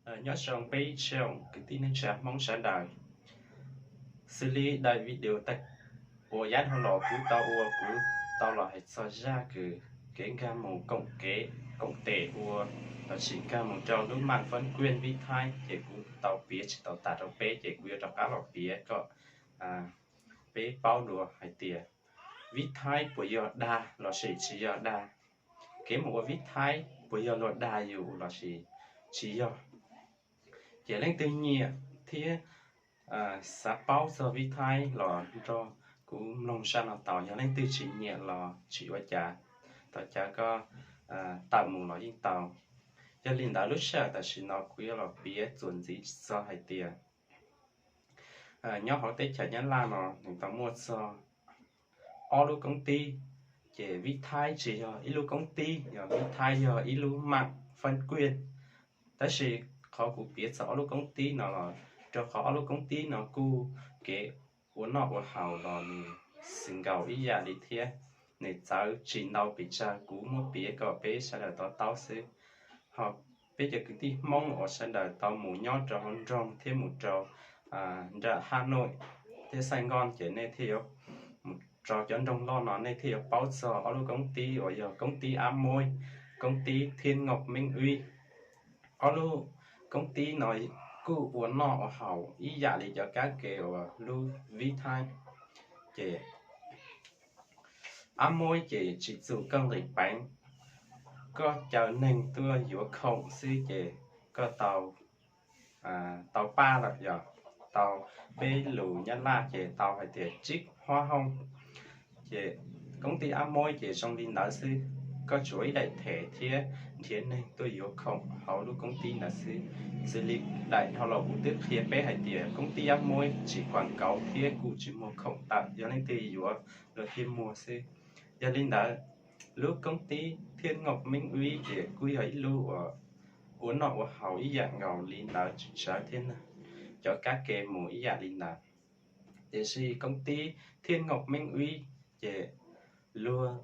Nyob zoo peb tsoom kwv tij neej tsa Hmoob sawv daws. Xws li daim video uas yav dhau los kuv tau ua, kuv tau los hais txog zaj kws kev nkag mus koom kev koom tes ua, los sis nkag mus rau lub mam fab kuaj vib thaib, ces kuv tau piav tsis tau tas rau peb, ces kuv yuav rov qab los piav kom peb paub dua hais tias vib thaib puas yog dag los sis tsis yog dag, kev mus ua vib thaib puas yog luag dag yus los sis tsis yog. Ces leej twg nyiam thiab xav paub txog vib thaib los nrog kuv mloog zaj no tau, yog leej twg tsis nyiam los tsis ua cas, thov caw koj tawm mus los yeej tau. Yog li ntawd lub sij hawm tam sim no kuv yuav los piav txuas ntxiv txog hais tias nyob hauv teb chaws Nyab Laj no nws tau muaj txog ob lub koob tib, ces vib thaib tsis yog ib lub koob tib, yog vib thaib yog ib lub mam fab kuaj. Tab sis qhov kuv piav txog ob lub koob tib no los rau qhov ob lub koob tib no kuj kev ua noj ua haus los nws xws nkaus ib yam li thiab, nws txawv tsis ntau pes tsawg, kuv muab piav kom peb sawv daws to taub xwb. Ho peb cov kwv tij Hmoob uas sawv daws tau mus nyob rau hauv nroog thiab mus rau nram Haj Nuj thiab Xais Nkooj, ces nej thiaj yuav mus rau cov nroog loj no nej thiaj yuav paub txog ob lub koob tib uas yog koob tib Ab Muab, koob tib Thiab Nkaum Meeb Vib. Ob lub koob tib no kuj ua noj ua haus ib yam li cov kab ke uas lub vib thaib. Ces Ab Muab ces tsis txum koj nqis peev, koj caw neeg tuaj yuav khoom xwb ces koj tau, tau paj lawm, yog tau, peb lus Nyab Laj ces tau hais tias tsib huab hooj. Ces koob tib Ab Muab ces zoo li ntawd xwb, koj tsuas ib daim them thiab nrhiav neeg tuaj yuav khoom hauv lub koob tib ntawd xwb. Xws li daim dhau los kuv twb qhia peb hais tias koob tib Ab Muab tsis kuam nkaus thiab kuj tsis muag khoom tawm, yog leej twg yuav luag thiaj muag xwb. Yog li ntawd, lub koob tib Thiab Nkaum Meeb Vib ces kuj yog ib lub uas ua noj ua haus ib yam nkaus li ntawd, tsis tsawv thiab na, cov kab ke mus ib yam li ntawd. Tiam sis koob tib Thiab Nkaum Meeb Vib ces luag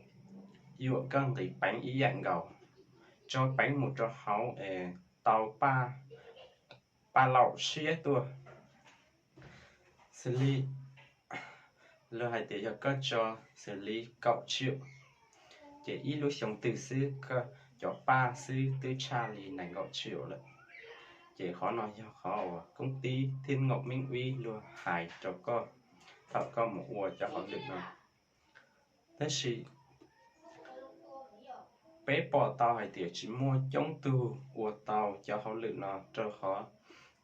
yuam koj nqis peev ib yam nkaus, tso peev mus rau hauv es tau paj, paj laum siab tuaj. Xws li luag hais tias yog koj tso xws li kaum tsium, ces ib lub xyoo twg xwb koj cov paj xwb twb tshaj li nees nkaum tsium lawm. Ces qhov no yog qhov uas koob tib Thiab Nkaum Meeb Vib luag hais rau koj thaum koj mus ua cov hauj lwm no. Tab sis peb pom tau hais tias tsis muaj coob tug ua tau cov hauj lwm no rau qhov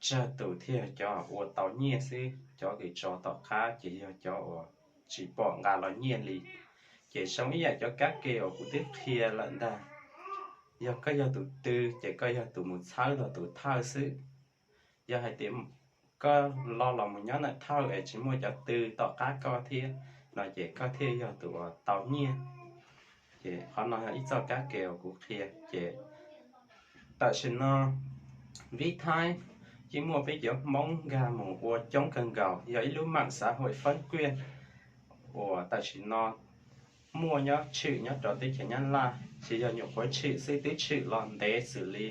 tsawg tus thiaj cov ua tau nyiaj xwb, cov kws tso tom qab ces yog cov uas tsis pom nqa los nyiaj li. Ces zoo ib yam cov kab ke uas kuv twb qhia lawm ntag, yog koj yog tus tw ces koj yog tus mus txhawb los tus thawj xwb. Yog hais tias koj lo los mus nyob ntawm thawj es tsis muaj cov tw tom qab koj thiab no ces koj thiaj yog tus uas tau nyiaj. Ces qhov no yog ib txoj kab ke uas kuv qhia. Ces tam sim no vib thaib yeej muaj peb cov Hmoob nkag mus ua coob kawg nkaus, yog ib lub mam xav huam fab kuaj uas tam sim no muaj nyob tshwm nyob rau teb chaws Nyab Laj, tsis yog nyuam qhuav tshwm xwb, twb tshwm los ntev xws li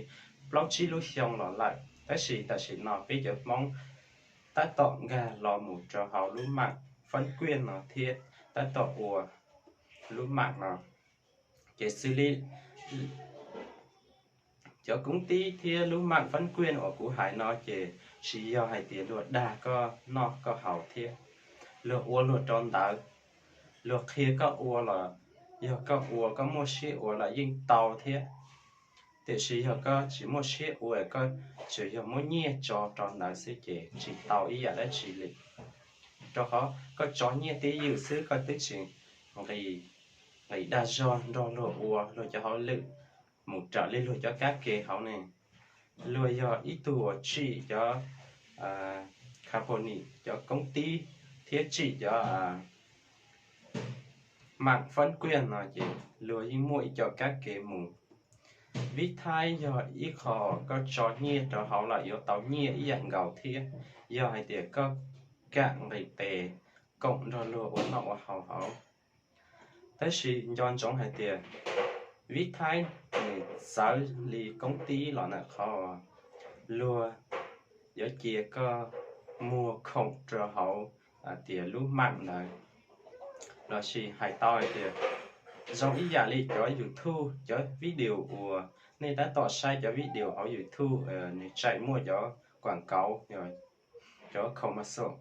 plaub tsib lub xyoo los lawm, tab sis tam sim no peb cov Hmoob tab tom nkag los mus rau hauv lub mam fab kuaj no thiab tab tom ua lub mam no. Ces xws li cov koob tib thiab lub mam fab kuaj uas kuv hais no ces tsis yog hais tias luag dag koj noj koj haus thiab, luag ua luag rau ntawd, luag qhia koj ua los yog koj ua koj muaj siab ua los yeej tau thiab. Tiam sis yog koj tsis muaj siab ua, koj tsuas yog muab nyiaj tso rau ntawd xwb ces tsis tau ib yam dab tsi li. Rau qhov koj tso nyiaj tib ywm xwb koj twb tsis nqis dag zog nrog luag ua luag cov hauj lwm mus raws li luag cov kab ke hauv ne. Luag yog ib tug uas tsim cov company, cov koob tib thiab tsim cov mam fab kuaj no ces luag yeej muaj ib co kab ke mus. Vib thaib yog ib qho koj tso nyiaj rau hauv lawm yuav tau nyiaj ib yam nkaus thiab, yog hais tias koj kam nqis tes koom nrog luag ua noj ua haus hauv. Tab sis nco ntsoov hais tias vib thaib nws txawv li koob tib los ntawm qhov luag yuav cia koj muag khoom rau hauv tias lub maam ntawd. Lossis hais tau hais tias zoo ib yam li cov YouTube, cov video uas nej tab tom saib cov video hauv YouTube, nws tseem muaj cov quảng cáo, cov commercial,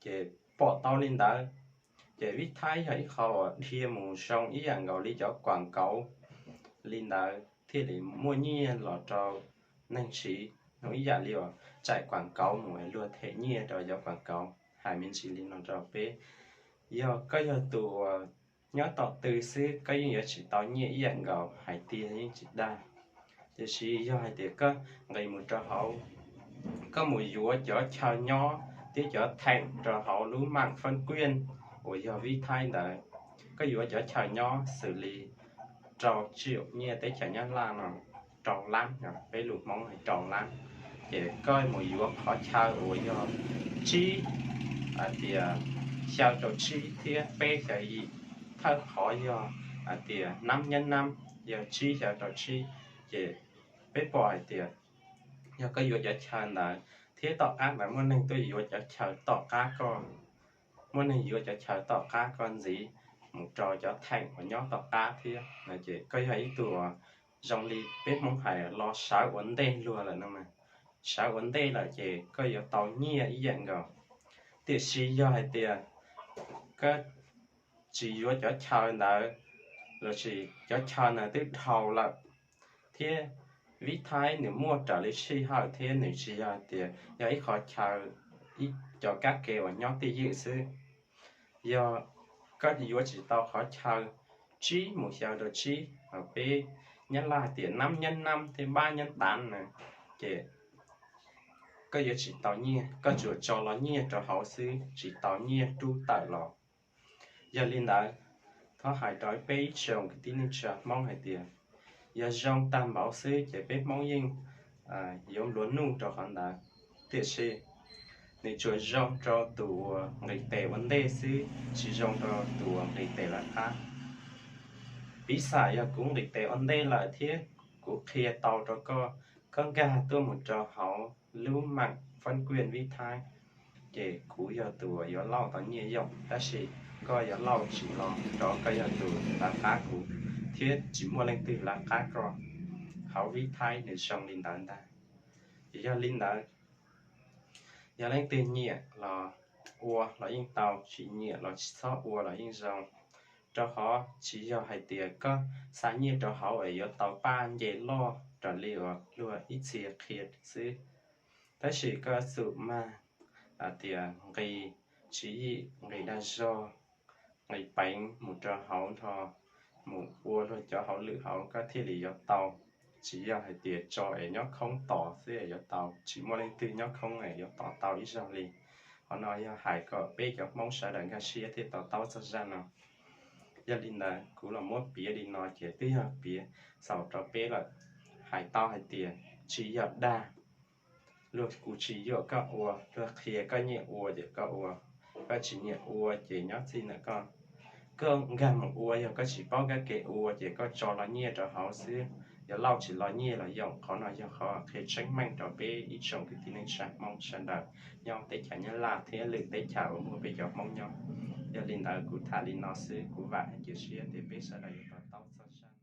ces pom tau li ntawd. Ces Vib Thaib yog ib qho uas dhia mus zoo ib yam nkaus li cov quảng cáo li ntawd thiaj li muaj nyiaj los rau neeg siv, zoo ib yam li uas tseem quảng cáo mus luag them nyiaj rau cov quảng cáo. Hais me ntsis li no rau peb, yog koj yog tus uas nyob tom tw xwb koj yeej yuav tsis tau nyiaj ib yam nkaus, hais tiag yeej tsis dag. Tiam sis yog hais tias koj nqis mus rau hauv, koj mus yuav cov chaw nyob thiab cov theem rau hauv lub mạng phân quyền uas yog Vib Thaib ntawd, koj yuav cov chaw nyob xws li rau triệu nyiaj teb chaws Nyab Laj no, rau lab, peb lus Hmoob rau lab. Ces koj mus yuav qhov chaw uas yog tsib, hais tias xyaw rau tsib thiab peb xyaw yim, thawj qhov yog hais tias nab nyob nab, yog tsib xyaw rau tsib. Ces peb pom hais tias yog koj yuav cov chaw ntawd thiab tom qab ntawd muaj neeg tuaj yuav cov chaw tom qab koj, muaj neeg yuav cov chaw tom qab koj ntxiv mus rau cov theem uas nyob tom qab thiab no ces koj yog ib tug uas zoo li peb Hmoob hais los sawv ua ntej luag lawm no mas. Sawv ua ntej lawm ces koj yuav tau nyiaj ib yam nkaus. Tiam sis yog hais tias koj tsis yuav cov chaw ntawd, lossis cov chaw ntawd twb dhau lawm, thiab Vib Thaib nws muaj raws li sij hawm thiab nws tsis yog hais tias yog ib qhov chaw, ib cov kab ke uas nyob twj ywm xwb. Yog koj yuav tsis tau qhov chaw tsib mus xyaw rau tsib, peb Nyab Laj hais tias nab nyob nab thiab npab nyob npab na, ces koj yuav tsis tau nyiaj, koj tsuas tso los nyiaj rau hauv xwb tsis tau nyiaj rub tawm los. Yog li ntawd, thov hais rau peb ib tsoom kwv tij neej tsa Hmoob hais tias yog zoo tag npaum xwb ces peb Hmoob yeej yuav nplua nuj rau qhov ntawd. Tiam sis nws tsuas zoo rau tus uas nqis tes ua ntej xwb, tsis zoo rau tus uas nqis tes lawv qab. Piv xam yog kuv nqis tes ua ntej lawm thiab kuv qhia tau rau koj, koj nkag tuaj mus rau hauv lub mạng phân quyền Vib Thaib, ces kuv yog tus uas yuav lauj tau nyiaj yoom, tab sis koj yuav lauj tsis los rau koj yog tus lawv qab kuv, thiab tsis muaj leej twg lawv qab koj. Hauv Vib Thaib nws zoo li ntawd ntag. Ces yog li ntawd, yog leej twg nyiam los ua los yeej tau, tsis nyiam los tsis txhob ua los yeej zoo. Rau qhov tsis yog hais tias koj xa nyiaj rau hauv es yuav tau paj nce loj raws li uas luag ib txhia qhia xwb. Tab sis koj xum mag hais tias nqis tswv yim, nqis dag zog, nqis peev mus rau hauv nrho, mus ua luag cov hauj lwm hauv koj thiaj li yuav tau. Tsis yog hais tias tso es nyob khoob tos xwb es yuav tau, tsis muaj leej twg nyob khoob es yuav tos tau ib zaug li. Qhov no yog hais kom peb cov Hmoob sawv daws nkag siab thiaj to taub txog zaj no. Yog li ntawd kuv los muab piav li no ces twb yog piav xaus rau peb lawm. Hais tau hais tias tsis yog dag, luag kuj tsis yuam koj ua, luag qhia koj nyiam ua ces koj ua, koj tsis nyiam ua ces nyob txij ntawm koj. Koj nkag mus ua, yog koj tsis paub kab ke ua ces koj tso los nyiaj rau hauv xwb, yuav lauj tsis los nyiaj los yoom. Qhov no yog qhov qhia tseeb meej rau peb ib tsoom kwv tij neej tsa Hmoob sawv daws nyob teb chaws Nyab Laj thiab lwm teb chaws uas muaj peb cov Hmoob nyob. Yog li ntawd kuv tham li no xwb, kuv vam thiab cia siab tias peb sawv daws yuav to taub txog zaj no.